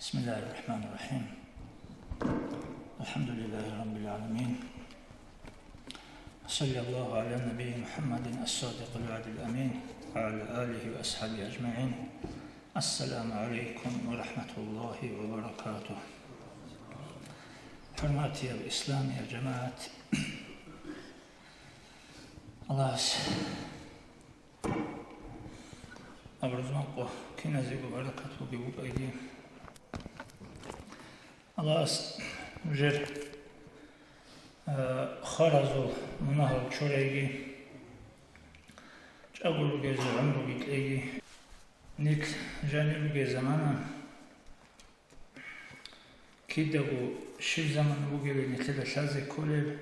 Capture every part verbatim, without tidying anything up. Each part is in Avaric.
بسم الله الرحمن الرحيم. الحمد لله رب العالمين. صلى الله على النبي محمد الصادق الوعد الأمين وعلى آله وأصحابه أجمعين. السلام عليكم ورحمة الله وبركاته. حرماتي الإسلام يا جماعة. Аллагьас абурузман къо киназего баракат бугеб букӀайги. Аллагьас нужер, а, хваразул мунагьал чурайги, чӀаго ругезе гӀумруги кьеги. Нилъ жаниб бугеб замана кидаго щиб заман бугебали нилъеда лъазе кколеб,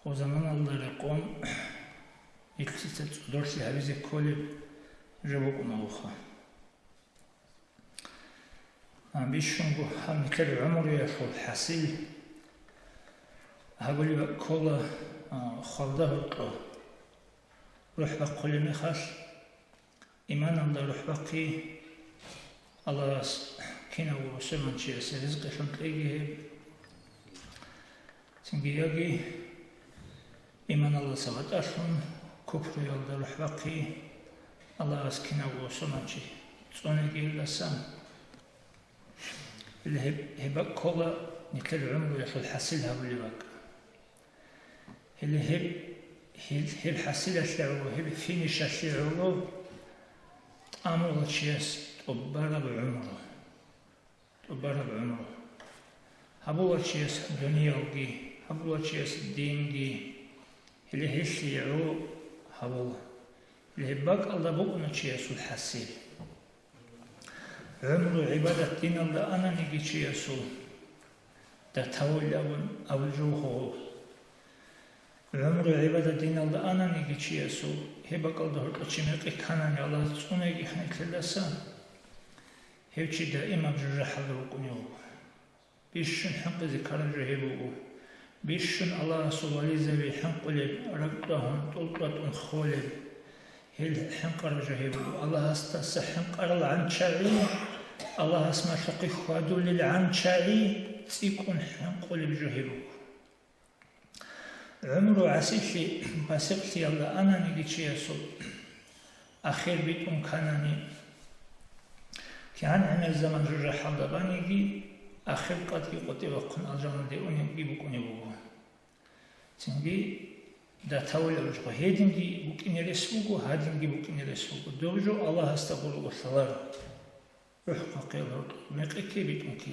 гъо заманалда рекъон нилъеца цӀодорлъи гьабизе кколеб жо букӀунароха. А, бищунго гьаб нилъер гӀумруялъул хӀасил гьабулеб ккола, а, хвалда гьоркьоб рухӀ бахъулеб мехалъ, иманалда рухӀ бахъи, Аллагьас кинавго бусурманчиясе ризкъилъун кьеги гьеб. Цинги яги иманалдаса ватӀалъун, купруялда рухӀ бахъи, Аллагьас кинавго бусурманчи цӀунегийилдасан. Гьеле гьеб, гьеб бакӀ ккола нилъер гӀумруялъул хӀасил гьабулеб бакӀ. Гьеле гьеб, гьел, гьеб хӀасилалъе гӀоло, гьеб финишалъе гӀоло тӀамула чияс тӀубараб гӀумру. ТӀубараб гӀумру. Гьабула чияс дуниялги, гьабула чияс динги, гьеле гьелъие гӀоло гьабула. Гьеб бакӀалда букӀуна чиясул хӀасил. ГӀумру гӀибадат диналда ананиги чиясул, датавулин абун абулеб жо буго. ГӀумру гӀибадат диналда ананиги чиясул, гьеб бакӀалда гьоркьоб чи мекъи кканани Аллагьас цӀунеги ханилъелдаса, гьев чи даимаб жужахӀалда вукӀунев вуго. Бищун хӀинкъизе ккараб жо гьеб буго. Бищун Аллагьасул вализаби хӀинкъулеб, ракӀ тӀагьун, тӀул тӀатӀун холеб. Гьел хӀинкъараб жо гьеб буго. Аллагьасдаса хӀинкъарал гӀанчагӀи, Аллагьас малъухъе хьвадулел гӀанчагӀи цӀикӀкӀун хӀинкъулеб жо гьеб буго. ГӀумру гӀасилъи пасикълъиялда ананиги чиясул, ахир битӀун кканани, кигӀан гӀемер заман жужахӀалда баниги, ахир къадги къватӀивахъун алжаналде унебги букӀунеб буго. Цинги датавулеб жо гьединги букӀине рес буго, гьадинги букӀине рес буго. Доб жо Аллагьасда гуро лъаларо. РухӀ бахъиялда гьоркьоб мекъи кке, битӀун кке.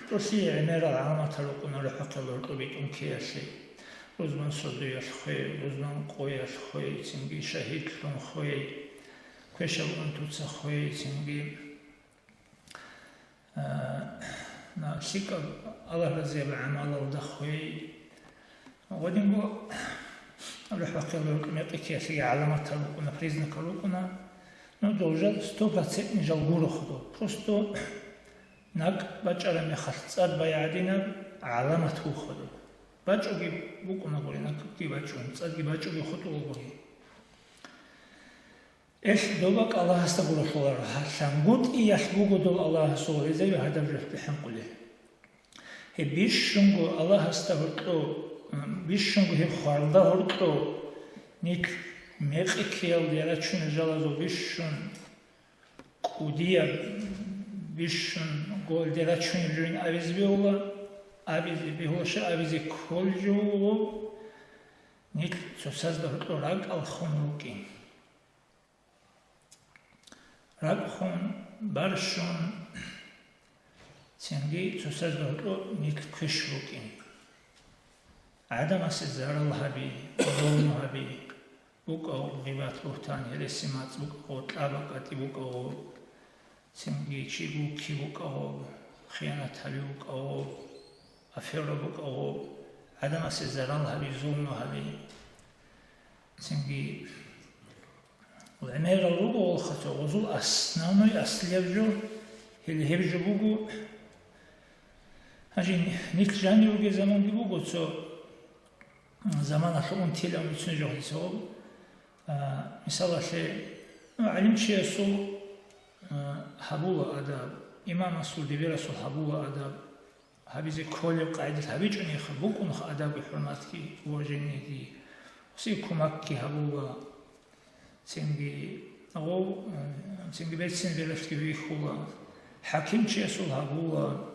ТӀолъие гӀемерал гӀаламатал рукӀуна рухӀ бахъиялда гьоркьоб битӀун ккеялъе: рузман сордоялъ хвей, рузман къоялъ хвей, цинги шагьидлъун хвей, квешаб унтуца хвей, цинги, а, на, лъикӀаб Аллагь разияб гӀамалалда хвей. Гъодинго рухӀ бахъиялда гьоркьоб мекъи ккеялъеги гӀаламатал рукӀуна, признакал рукӀуна. Ну, дол жал сто процентный жал гуро хадуб. Просто накӀкӀ бачӀараб мехалъ цӀад бай гӀадинаб гӀаламат буго хадуб. БачӀоги букӀуна гури, накӀкӀги бачӀун, цӀадги бачӀоги хутӀула гури. Эх, доб бакӀ Аллагьасда гуро лъаларо, гьа, лъангутӀиялъ буго дол Аллагьасул вализаби гьадаб жоялъ хӀинкъулел. Гьеб бищунго Аллагьасда гьоркьоб, бищунго гьеб хвалда гьоркьоб нилъ мекъи ккеялде рачунел жалазул бищун кӀудияб, бищунго гьелде рачунеб жойин абизе бегьула, абизе бегьулаша, абизе кколеб жо буго, нилъ цоцазда гьоркьоб ракӀал хун рукӀин. РакӀ хун, барщун, цинги цоцазда гьоркьоб нилъ квеш рукӀин. ГӀадамасе зарал гьаби, зулму гьаби, букӀа гъибат, бугьтан, гьереси-мацӀ букӀа, кьаба-кӀатӀи букӀа, цинги чи гукки букӀа, хиянат гьаби букӀа, афера букӀа, гӀадамасе зарал гьаби, зулму гьаби. Цинги гӀемерал руго, валлагь, цо гъозул основной аслияб жо, гьел гьеб жо буго. Гьанже нилъ жанир ругел заманги буго, цо заманалъ унтилан бицунеб жо гьесул. А, мисалалъе, ну, гӀалимчиясул, а, гьабула адаб, Имамасул, дибирасул гьабула адаб, гьабизе кколеб къагӀидал гьабичӀониха, букӀунха адабги хӀурматги, уважениеги, гьесие кумакги гьабула, цинги гъов, цинги берцин бералъги вихьула, хӀакимчиясул гьабула,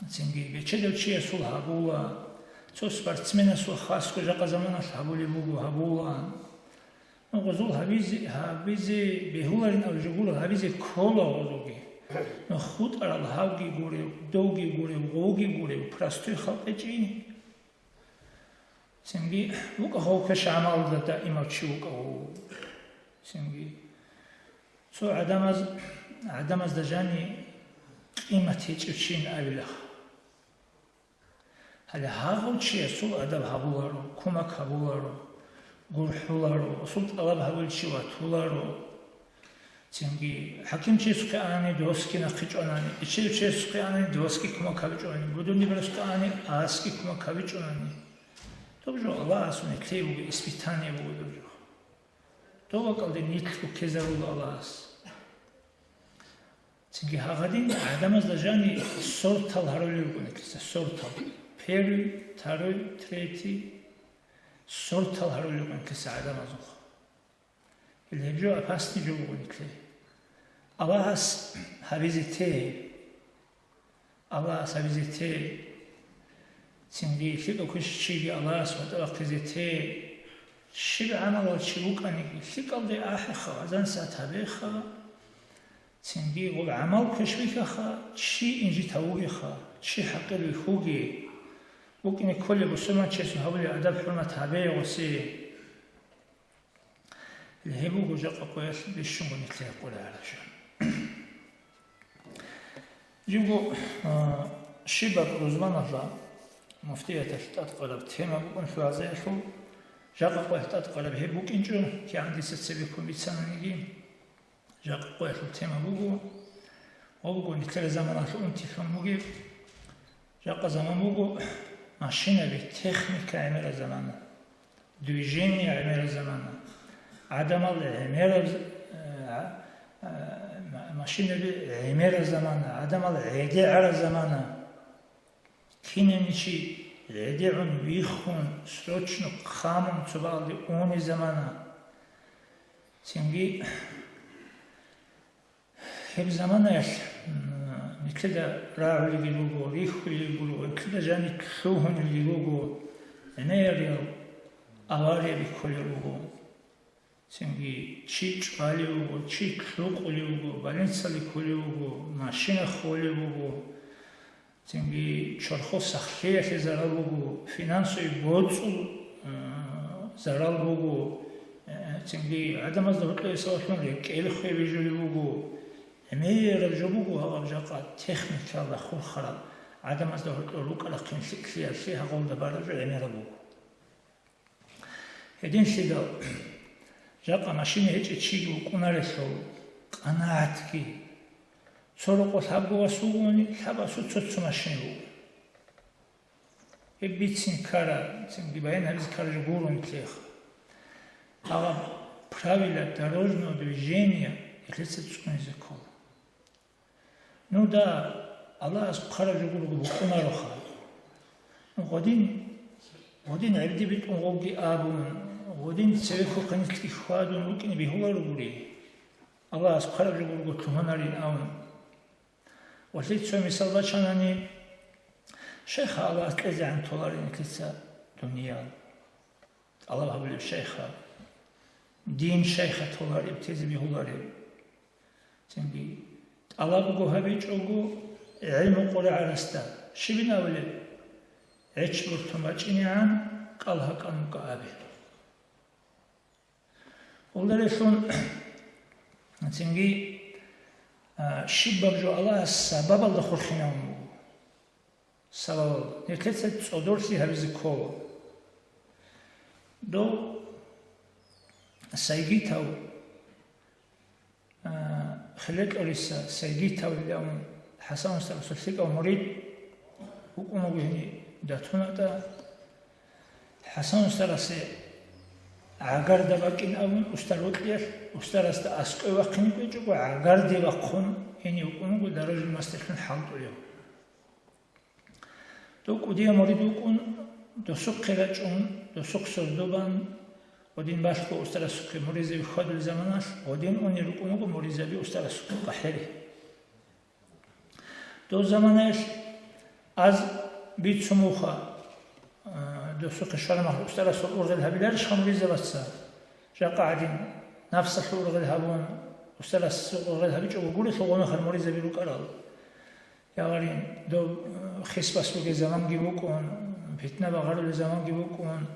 цинги бечедав чиясул гьабула, цо спортсменасул хасго жакъа заманалъ гьабулеб буго гьабула. Ну, гъозул гьабизе, гьабизе бегьуларин абулеб жо гуро, гьабизе ккола гъозулги. Ну, хутӀарал гьавги гурев, довги гурев, гъовги гурев, простой халкъ гьечӀин. Цинги вукӀа гъов квеш гӀамалда даимав чи вукӀа гъов. Цинги цо гӀадамаз, гӀадамазда жани къимат гьечӀев чийин абилаха. Гьале гьагъав чиясул адаб гьабуларо, кумак гьабуларо, гурхӀуларо, асул тӀалаб гьабулев чи ватуларо. Цинги хӀакимчиясухъе анани досги нахъе чӀванани, иччев чиясухъе анани досги кумак гьабичӀвани, гудурни берасухъе анани асги кумак гьабичӀвани. Доб жо Аллагьасул нилъее буго, испытание буго доб жо. Доб бакӀалде нилъ буккезарула Аллагьас. Цинги гьагъадин гӀадамазда жани сортал гьарулел руго нилъеца, сортал. Первый, второй, третий, сортал гьарулел руго нилъеца гӀадамазухъ. Гьеб жо опасный жо буго нилъее. Аллагьас гьабизе те. Аллагьас гьабизе те. Цинги лъикӀав квеш чиги Аллагьас ватӀа вахъизе те. Щиб гӀамалал чи вукӀаниги, лъикӀалде ахӀеха, азан сагӀат гьабеха. Цинги гъоб гӀамал квеш вихьаха, чи инжит гьавугеха, чи хӀакъир вихьуге. ВукӀине кколеб бусурманчиясул гьабулеб адаб-хӀурмат гьабе гъосе. Гьеб буго жакъа къоялъ бищунго нилъее къуларараб жо. Жибго, а, щибаб рузманалъа муфтияталъ тӀадкъараб тема букӀун лъугьазаялъул, жакъа къоялъ тӀадкъараб гьеб букӀинчӀо, кигӀан дица цебеккун бицананиги, жакъа къоялъул тема буго, ва буго нилъер заманалъ унтилъун бугеб, жакъа заман буго, машинаби, техника гӀемераб замана, движение гӀемераб замана, гӀадамал гӀемераб, э, а, а, ма-, машинаби гӀемераб замана, гӀадамал гӀедегӀараб замана. Кинабниги чи гӀедегӀун виххун, срочно хъамун цо бакӀалде унеб замана. Цинги гьеб заманаялъ, м, нилъеда рагӀулел руго, рихьулел руго, нилъеда жаниб лъугьунел руго, гӀемерал аварияби кколел руго. Цинги чи чӀвалев вуго, чи лъукъулев вуго, больницалде кколев вуго, машина холев вуго, цинги чорхол сахлъиялъе зарал буго, финансовый боцӀул, а, зарал буго, а, цинги гӀадамазда гьоркьоб гьесабалъун рекӀел хвей бижулев вуго. ГӀемераб жо буго гьаб жакъа техникаялда хурхарал, гӀадамазда гьоркьоб рукӀарахъин лъикӀлъиялъе гьагъулда бараб жо гӀемераб буго. Гьединлъидал жакъа машина гьечӀев чиги вукӀунарелъул къанагӀатги, цо рокъоб лъабго вас вугони, лъабасул цо-цо машина буго. Гьеб бицин ккара, цинги баян гьабизе ккара жо гурони лъеха. Гьаб правила дорожного движения гьелъица цӀунизе ккола. Ну да, Аллагьас хъвараб жо гурого букӀунароха. Ну, гъодин, гъодин гӀебди битӀун гъовги абун, гъодин цевехъухъе нилъги хьвадун рукӀине бегьуларо гури, Аллагьас хъвараб жо гурого лъугьунарин абун. Ва лъица цо мисал бачанани, шайха Аллагьас кьезегӀан толарин нилъеца дуниял. ТӀалаб гьабулеб шайха, дин шайха толареб, тезе бегьулареб. Цинги тӀалабго гьабичӀого гӀелму къваригӀарасда щибин абулеб? ГӀеч бортун бачӀинегӀан кӀал гьакӀан букӀа абе. Гьелдалъун цинги, а, щибаб жо Аллагьас сабабалда хурхинавун буго. Сабабал, нилъеца цӀодорлъи гьабизе ккола. Дов Сайгитов, а, Хилетолиса Сайгитов илан ХӀасан устарасул лъикӀав мурид вукӀун вуго гьениб датун ятӀа. ХӀасан устарасе гӀагарда бакӀин абун устар вокьиялъ, устарасда аскӀове вахъине кӀвечӀого, гӀагарде вахъун, гьенив вукӀун вуго даражул мастилъун хӀалтӀулев. Дов кӀудияв мурид вукӀун, досухъе рачӀун, досухъ сордо бан, гъодин балъго устарасухъе муридзаби хьвадулел заманалъ, гъодин унел рукӀун вуго муридзаби устарасухъе къахӀере. Дов заманаялъ аз бицун буха, а, досухъе щвараб мехалъ устарасул ургъел гьабиларищха муридзабаца? Жакъа гӀадин, нафсалъул ургъел гьабун, устарасул ургъел гьабичӀого гурелъул гъо мехалъ муридзаби рукӀарал. Ягъарин, доб, э, хисбас бугеб заманги букӀун, питна багъарулеб заманги букӀун,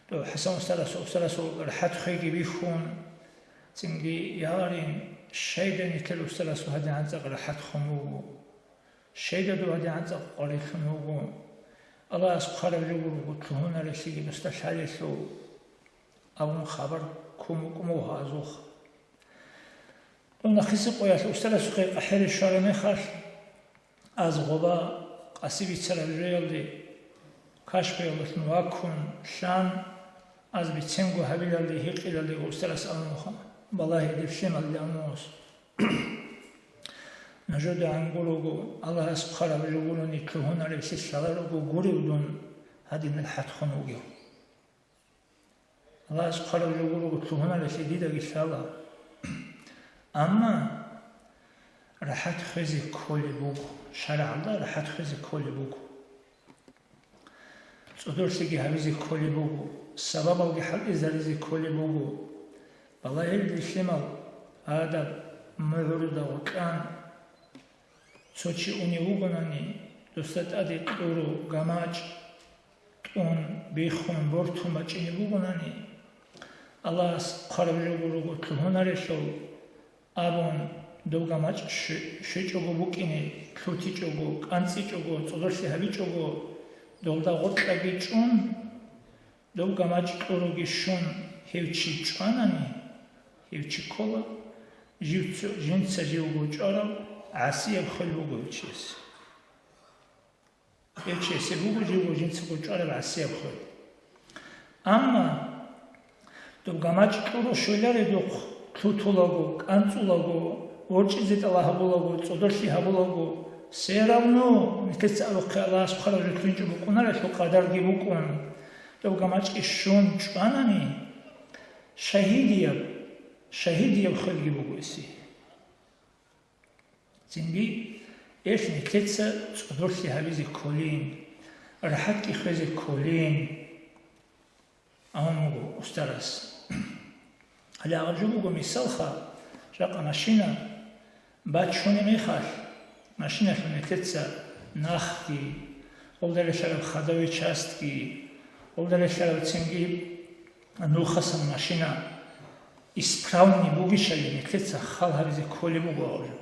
доб ХӀасан устарас-, устарасул рахӀат хвейги бихьун, цинги, ягъарин, щайда нилъер устарасул гьадин гӀанцӀакъ рахӀат хун вуго, щайда доб гьадин гӀанцӀакъ къварилъун вуго, Аллагьас хъвараб жо гуро лъугьунарелъиги досда лъалелъул абун хабар ккун букӀун буго азухъ. Дов нахъисеб къоялъ устарасухъе къахӀере щвараб мехалъ, аз гъоба къаси бицараб жоялде, кашпуялдалъун ваккун, лъан, аз биценго гьабилалде, гьикъилалде устарас абун буха, балагье, дир лъималде абун буго. Нужеда гӀан гурого, Аллагьас хъвараб жо гурони лъугьунаревлъи лъаларого гурев дун гьадин рахӀат хун вугев. Аллагьас хъвараб жо гуро лъугьунарелъи дидаги лъала. Амма рахӀат хвезе кколеб буго, шаргӀалда рахӀат хвезе кколеб буго. ЦӀодорлъиги гьабизе кколеб буго, сабабалги хӀалтӀизаризе кколеб буго. Балагье, дир лъимал, гьадаб мугӀруда гъоркьан цо чи унев вугонани, досда тӀаде кьуро гамачӀ, тӀун, биххун, бортун бачӀине бугонани, Аллагьас хъвараб жо гурого лъугьунарелъул абун, доб гамачӀ щве-, щвечӀого букӀине, лъутичӀого, кӀанцӀичӀого, цӀодорлъи гьабичӀого, долда гъоркьаги чӀун, доб гамачӀ кьуроги щун, гьев чи чӀванани, гьев чи ккола, жив цо-, жинца живго чӀварав гӀасияб хвел буго гьев чиясе. Гьев чиясе буго живго жинцаго чӀвараб гӀасияб хвел. Амма доб гамачӀ кьуро щвеларедухъ, лъутулаго, кӀанцӀулаго, ворчӀизе тӀалаб гьабулаго, цӀодорлъи гьабулаго, все равно нилъеца абухъе Аллагьас хъвараб жо лъугьинчӀого букӀунарелъул къадарги букӀун, доб гамачӀги щун чӀванани, шагьидияб, шагьидияб хвелги буго гьесие. Цинги, эх, нилъеца цӀодорлъи гьабизе кколин, рахӀатги хвезе кколин, абун буго устарас. Гьале гьаб жо буго мисалха, жакъа машина бачунеб мехалъ, машиналъул нилъеца нахги, гъолда релълъараб ходовой частьги, гъолда релълъараб цинги нухасан машина исправный бугищали нилъеца хал гьабизе кколеб буго абу жо.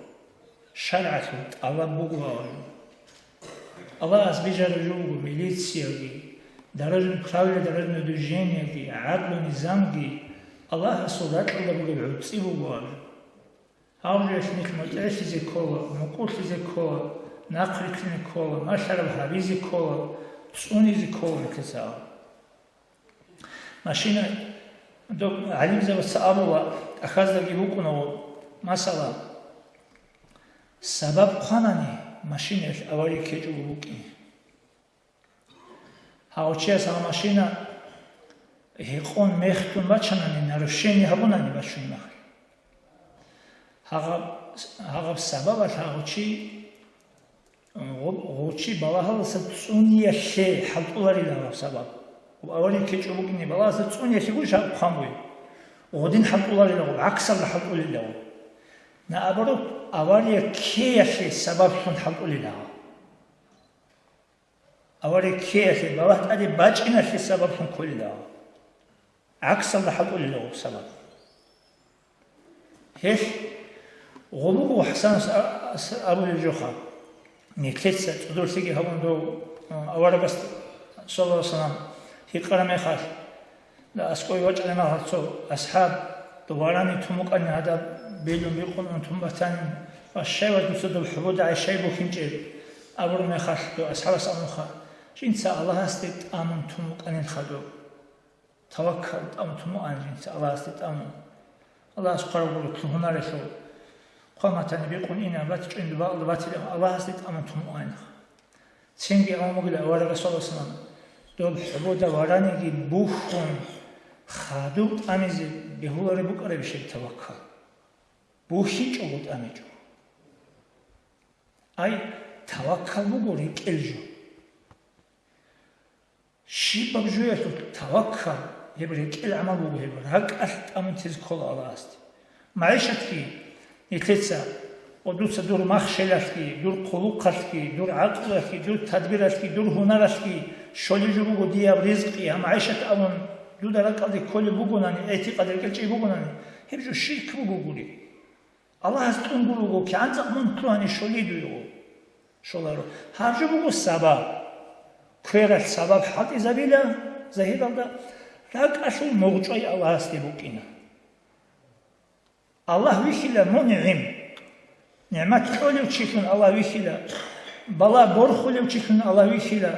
ШаргӀалъул тӀалаб буго абу жо. Аллагьас бижараб жо буго милицияги, дорожный правила дорожного движенияги, гӀадлу-низамги Аллагьасул ракьалда бугеб гӀуцӀи буго абу жо. Гьаб жоялъ нилъ мутӀигӀлъизе ккола, мукӀурлъизе ккола, нахъ рилълъине ккола, малъараб гьабизе ккола, цӀунизе ккола нилъеца абу. Машина, доб-, гӀалимзабаца абула, тӀахьаздаги букӀунаго, масала, сабаб хъванани машинаялъ авария ккечӀого букӀине. Гьав чияс гьав машина гьекъон мехтун бачанани, нарушение гьабунани бачун мехалъ. Гьагъаб, гьагъаб сабабалъ гьав чи Гъоб-, гъов чи балагьалдаса цӀуниялъе хӀалтӀуларила гьаб сабаб. Гъоб авария ккечӀо букӀине балагьалдаса цӀуниялъе гуро гьаб хъван бугеб. Гъодин хӀалтӀуларила гъоб, гӀаксалда хӀалтӀулила гъоб. Наоборот, авария ккеялъе сабаблъун хӀалтӀулила гьаб. Авария ккеялъе, балагь тӀаде бачӀиналъе сабаблъун кколила гьаб. ГӀаксалда хӀалтӀулила гъоб сабаб. Гьелъ гъо буго ХӀасанас а-, ас-, абулеб жоха. Нилъеца цӀодорлъиги гьабун дов, а, аварагас, саллаллагьу гӀалайгьи вассалам, гьикъараб мехалъ, аскӀове вачӀараб мехалъ цо асхӀаб, дов варани тун букӀани гьадаб белун бикъун ун тун батани, ва щай ва дуца доб хӀубуда гӀай щай бухьинчӀеб абураб мехалъ, дов асхӀабас абунха, жинца Аллагьасде тӀамун тун букӀанилха доб. Таваккал тӀамун тун букӀана жинца Аллагьасде тӀамун. Аллагьас хъвараб гуро лъугьунарелъул. Хъван-матани бикъун ина, бат чӀвинду бакъалда батила, Аллагьасде тӀамун тун угӀайнах. Цинги абун бугила аварагас, саллаллагьу гӀалайгьи ва саллам, доб хӀубода вараниги бухьун, хадуб тӀамизе бегьулареб букӀарабищ гьеб таваккал? БухьичӀого тӀамичӀо. Ай, таваккал буго рекӀел жо. Щибаб жоялъул таваккал, гьеб рекӀел гӀамал буго, гьеб ракӀалъ тӀамун тезе ккола Аллагьасде. МагӀишатги, нилъеца, о, дуца дур махщелалъги, дур хъулухъалъги, дур гӀакълуялъги, дур тадбиралъги, дур гьунаралъги щолеб жо буго дияб ризкъи, гьаб магӀишат абун, дуда ракӀалде кколеб бугонани, гӀитикъад рекӀел чӀей бугонани, гьеб жо ширк буго гури. Аллагьас тӀун гуро, кигӀан цӀакъ мун лъугьани щолидуего? Щоларо. Гьаб жо буго сабаб. Квералъ сабаб хӀалтӀизабила, загьиралда, ракӀалъул мугъчӀвай Аллагьасде букӀина. Аллагь вихьила мунигӀим. НигӀмат кьолев чилъун Аллагь вихьила. Бала борхулев чилъун Аллагь вихьила.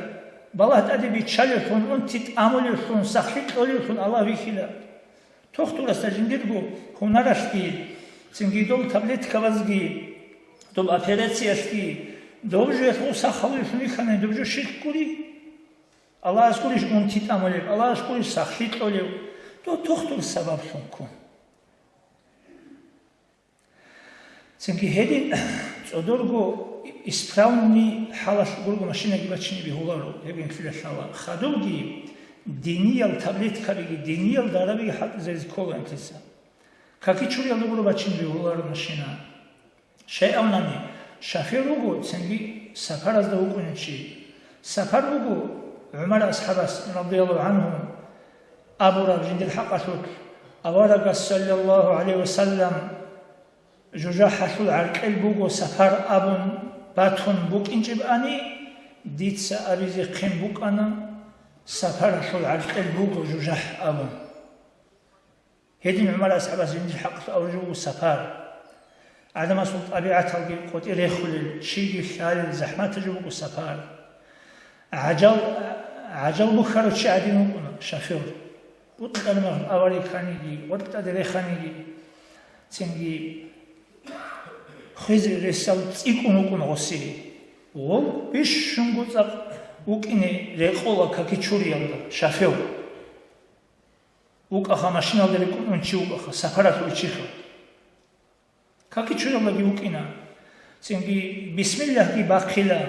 Балагь тӀаде биччалевлъун, унти тӀамулевлъун, сахлъи кьолевлъун Аллагь вихьила. Тухтурасда жиндирго гьунаралъги, цинги дол таблеткабазги, дол операциялъги, доб жоялъ гъуса халуйхъун вихьанай, доб жо ширк гури? Аллагьас гурищ унти тӀамулеб, Аллагьас гурищ сахлъи кьолев? Дов тухтур сабаблъун ккун. Цинги гьедин, цӀодорго исправный хӀалалъ гурого машинаги бачине бегьуларо, гьеб гьелъила лъала. Хадубги диниял таблеткабиги, диниял дарабиги хӀалтӀизаризе ккола гьелъица. Каки чуриялда гуро бачине бегьуларо машина. Щай абунани, шофер вуго цинги сапаразда вукӀунев чи. Сапар вуго ГӀумар асхӀабас, радияллагьу гӀангьу, абураб жиндир хӀакъалъулъ, аварагас, саллаллагьу гӀалайгьи ва саллам, жужахӀалъул гӀаркьел буго сапар абун батун букӀинчӀебани, дица абизе хъен букӀана, сапаралъул гӀаркьел буго жужахӀ абун. Гьедин ГӀумар асхӀабас жиндир хӀакъалъулъ абураб жо буго сапар. ГӀадамасул тӀабигӀаталги къотӀи рехулел, чиги лъалел, захӀматаб жо буго сапар. ГӀажал, гӀажал бухьарав чи гӀадин вукӀуна, шофер. БутӀараб мехалъ авария кканиги, гъоркь тӀаде реханиги, цинги хвезе ресал цӀикӀкӀун вукӀуна гъосие. Гъов бищунго цӀакъ вукӀине рекъола каки чуриялда, шофер. ВукӀаха машиналда рекӀун ун чи вукӀаха, сапаралъ вучиха. Каки чуриялдаги вукӀина. Цинги бисмиллагьги бахъила,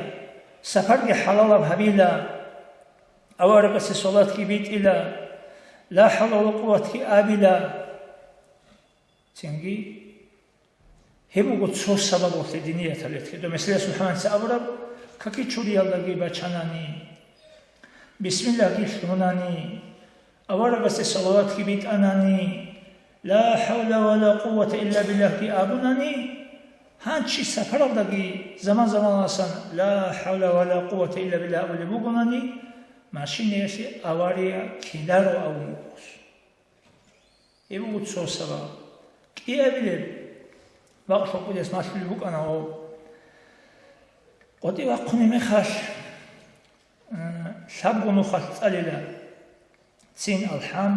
сапарги хӀалалаб гьабила, аварагасе салаватги битӀила, ла хӀавла ва ла къувватги абила. Цинги Гьеб буго цо сабабалъе динияталъе лъеда. Меселасул хӀаманца абураб, каки чуриялдаги бачанани, бисмиллагьги лъунани, аварагасде салаватги битӀанани, ла хӀавла ва ла къуввата илла биллагьги абунани, гьанчи сапаралдаги заман-заманаласан ла хӀавла ва ла къуввата илла биллагь абулеб бугонани, машинаялъе авария ккеларо абун буго. Гьеб буго цо сабаб. КӀиабилеб, бакълъун кӀудияс малъулеб букӀана гъов. КъотӀи вахъунеб мехалъ, э, лъабго нухалъ цӀалила: цин алхӀам,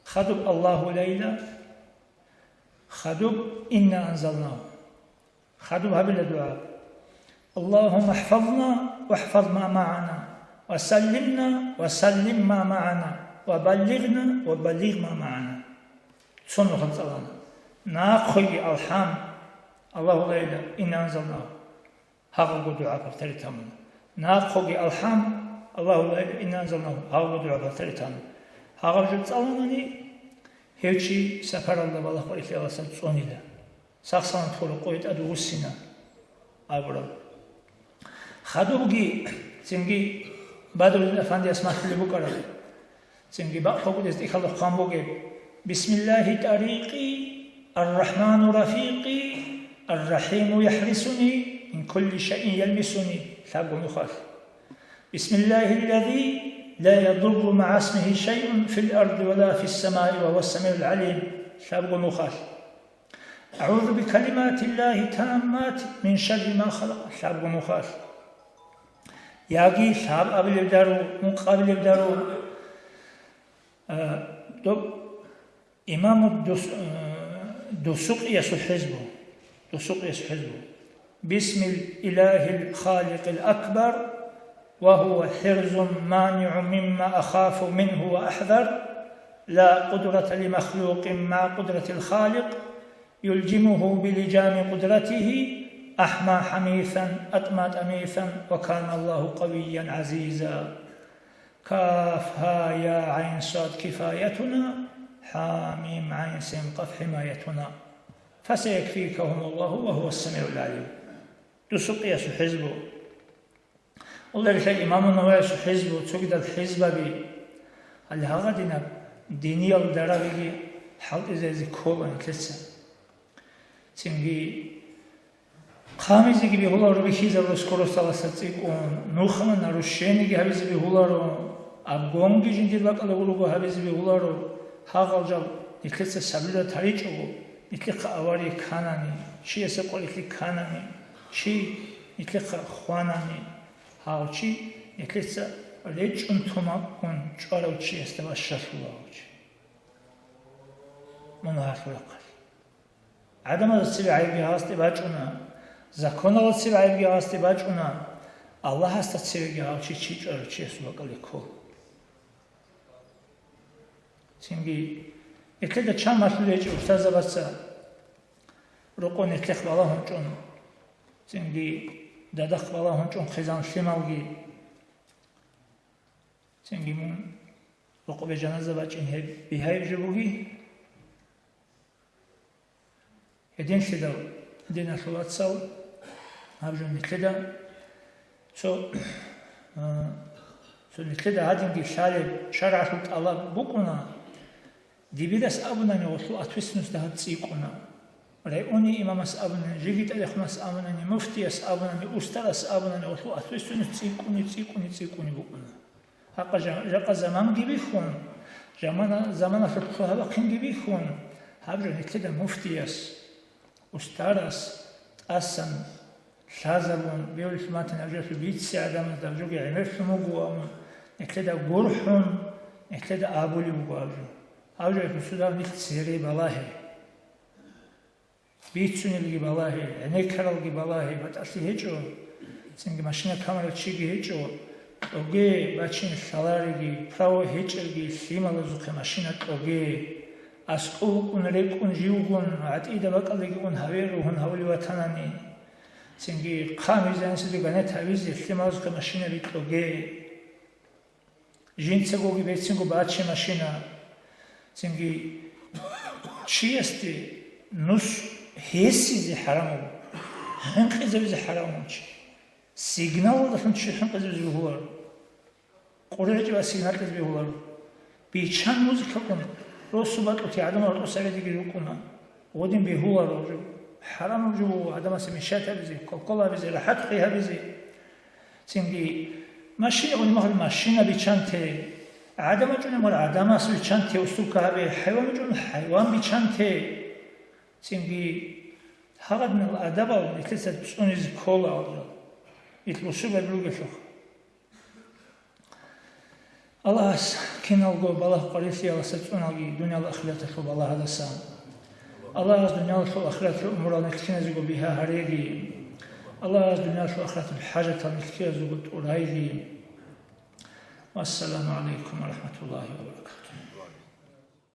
хадуб Аллагьу ла илагь, хадуб инна анзалнагьу. Хадуб гьабила дугӀа: Аллагьумма хӀфазна ва хӀфаз ма магӀана, ва саллимна ва саллим ма магӀана, ва баллигъна ва баллигъ ма магӀана. Цо нухалъ цӀалана: нахъеги алхӀам, Аллагьу ла илагь, инна анзалнагьу. Гьагъабго дугӀа повторить гьабуна. Нахъеги алхӀам, Аллагьу ла илагь, инна анзалнагьу. Гьагъабго дугӀа повторить гьабуна. Гьагъаб жо цӀаланани, гьев чи сапаралда балагьун рихьаласа цӀунила. Сах-саламат хъула, къойи тӀад вуссина абураб. Хадубги цинги Бадрудин афандияс малъулеб букӀараб. Цинги бакълъун кӀудияс тӀехьалда хъван бугеб: Бисмиллагьи тӀарикъи, Ар-Рахману рафикъи, Ар-Рахиму яхӀрисуни, мин кулли шайин ялмисуни, лъабго нухалъ. Бисмиллагьиллази ла ядурру магӀа исмигьи шайун фил арди ва ла фис самаи ва гьува самигӀул гӀалим, лъабго нухалъ. АгӀузу бикалиматиллагьи таммати мин шарри ма халакъ, лъабго нухалъ. Яги лъаб абилеб дару, ункъ абилеб дару. А, доб имаму Дус-, а, Дусукъиясул хӀезбу. Дусукъияс хӀезбу. بسم الإله الخالق الأكبر، وهو حرز مانع مما أخاف منه وأحذر، لا قدرة لمخلوق مع قدرة الخالق، يلجمه بلجام قدرته، أحمى حميثا، أطمى طميثا، وكان الله قويا عزيزا. كاف ها يا عين صاد كفايتنا، حاميم عين سين قاف حمايتنا. فسيكفيكهم الله وهو السميع العليم. Дусукъиясул хӀезбу. Аллагьасул имаму Нававиясул хӀезбу, цогидал хӀезбаби. Гьале гьагъадинаб диниял дарагъиги хӀалтӀизаризе ккола нилъеца. Цинги хъамизеги бегьуларо бихьизабураб скоросталаса цӀикӀкӀун, нухалъ нарушениги гьабизе бегьуларо, обгонги жиндир бакӀалда гурого гьабизе бегьуларо, гьагъал жал нилъеца сабилат гьаричӀого, нилъехъа авария кканани, чиясе къварилъи кканани, чи нилъехъа хванани, гьав чи нилъеца речӀчӀун тумакун чӀварав чиясда ващалъула гьав чи. Мун гьалъул рахъалъ. ГӀадамазда цеве гӀайибги гьасде бачӀуна, законалда цеве гӀайибги гьасде бачӀуна, Аллагьасда цевеги гьав чи чи чӀварав чиясул бакӀалде ккола. Цинги, нилъеда чан малъулеб гьечӀо устарзабаца рокъо нилъехъ балагьун чӀун, цинги дадахъ балагьун чӀун хъизан лъималги, цинги мун рокъобе жаназа бачӀин гьеб бигьаяб жо бугищ? Гьединлъидал, диналъул вацал, гьаб жо нилъеда цо, а, цо нилъеда гьадинги лъалеб шаргӀалъул тӀалаб букӀуна, дибирас абунани гъолъул ответственность гьаб цӀикӀкӀуна. Райони имамас абунани, жиги тӀадехунас абунани, муфтияс абунани, устарас абунани гъолъул ответственность цӀикӀкӀуни, цӀикӀкӀуни, цӀикӀкӀуни букӀуна. Гьакъа жа-, жакъа заманги бихьун, замана-, заманалъул хъу гьабахъинги бихьун, гьаб жо нилъеда муфтияс, устарас тӀасан лъазабун, бевлъи матан гьаб жоялъул бици гӀадамазда гьаб жоги гӀемерлъун вуго абун, нилъеда гурхӀун, нилъеда абулеб буго гьаб жо. Гьаб жоялъул судаб нилъ цере балагье. Бицунелги балагье, гӀенеккаралги балагье, батӀалъи гьечӀо, цинги машина камарав чиги гьечӀо, кьоге бачин лъалареги, право гьечӀелги лъималазухъе машина кьоге. АскӀов вукӀун рекӀун живгун, гӀатӀида бакӀалдеги ун гьаве ругьун гьавулев ватанани. Цинги хъамизе, гьаниседа ганет гьавизе лъималазухъе машинаби кьоге. Жинцагоги берцинго баче машина. Цинги чиясде нус гьесизе хӀарамаб, хӀинкъизабизе хӀарамаб чи. Сигналалдалъун чи хӀинкъизабизе бегьуларо. Къуригьичи ва сигналъизе бегьуларо. Бичан музыкаккун росу бакьути гӀадамал росабедиги рукӀуна. Гъодин бегьуларо жо. ХӀарамаб жо буго гӀадамасе мешать гьабизе, квалквал гьабизе, рахӀат хъи гьабизе. Цинги машина гъуни магьар машина бичанте, гӀадам вачӀуни магьар гӀадамас бичанте, устурка гьабе, хӀайван вачӀун хӀайван бичанте. Цинги гьагъадинал адабал нилъеца цӀунизе ккола алжал. Ил бусурбаби ругелъулха. Аллагьас киналго балагь-къварилъиялдаса цӀунаги, дуниял-ахираталъул балагьалдаса. Аллагьас дунялалъул ахираталъул умурал нилъ киназего бигьа гьареги. Аллагьас дунялалъул ахираталъул хӀажатал нилъ киназего тӀурайги. Вассаламу гӀалайкум ва рахӀматуллагьи ва баракатугь.